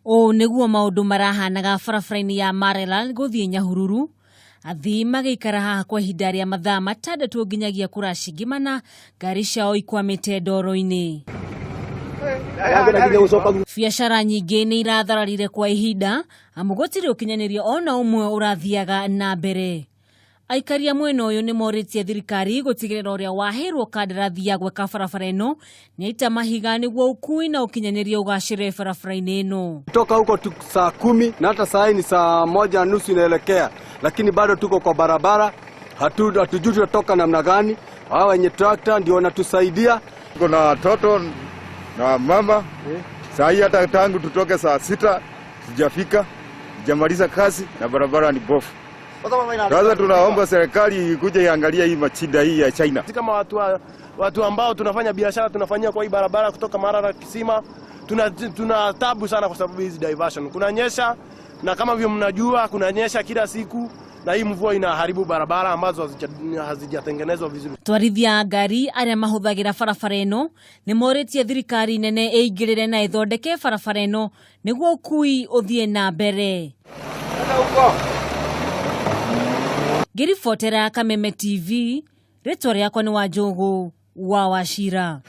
Ũũ nĩguo maũndũ marahanaga barabara-inĩ ya Maralal gũthiĩ Nyahururu. Athii magĩikara haha kwa ihinda rĩa mathaa matandatũ nginyagia kũraci mana ngari ciao ikwamĩte ndoro-inĩ. Biacara nyingĩ nĩ irathararire kwa ihinda amu gũtirĩ ũkinyanĩria ona ũmwe ũrathiaga na mbere. Aikari a mwena ũyũ nĩ morĩtie thirikari gũtigĩrĩra ũrĩa waheirwo kandarathi ya gwaka barabara ĩno nĩaita mahiga nĩguo ũkui na ũkinyanĩria ũgacĩre barabara-inĩ ĩno. Toka huko tu saa 10 na hata saa hii ni saa 1:30 inaelekea, lakini bado tuko kwa barabara, hatujui tutatoka namna gani. Hawa wenye trakta ndio wanatusaidia. Tuko na watoto na mama saa hii, hata tangu tutoke saa 6 sijafika, sijamaliza kazi na barabara ni bofu. Sasa tunaomba serikali ikuje iangalie hii machida hii ya China. Kama watu ambao tunafanya biashara tunafanyia kwa hii barabara kutoka Maralal Kisima, tuna tabu sana kwa sababu hizi diversion. Kunanyesha na kama vile mnajua kunanyesha kila siku na hii mvua inaharibu barabara ambazo hazijatengenezwa vizuri. Atwarithia a ngari arĩa mahũthagĩra barabara ĩno nĩ morĩtie thirikari nene ĩingĩrĩre na ĩthondeke barabara ĩno nĩguo ũkui ũthiĩ na mbere. Ngĩribotera Kameme TV, rĩtwa rĩakwa nĩ Wanjũgũ wa Wachira.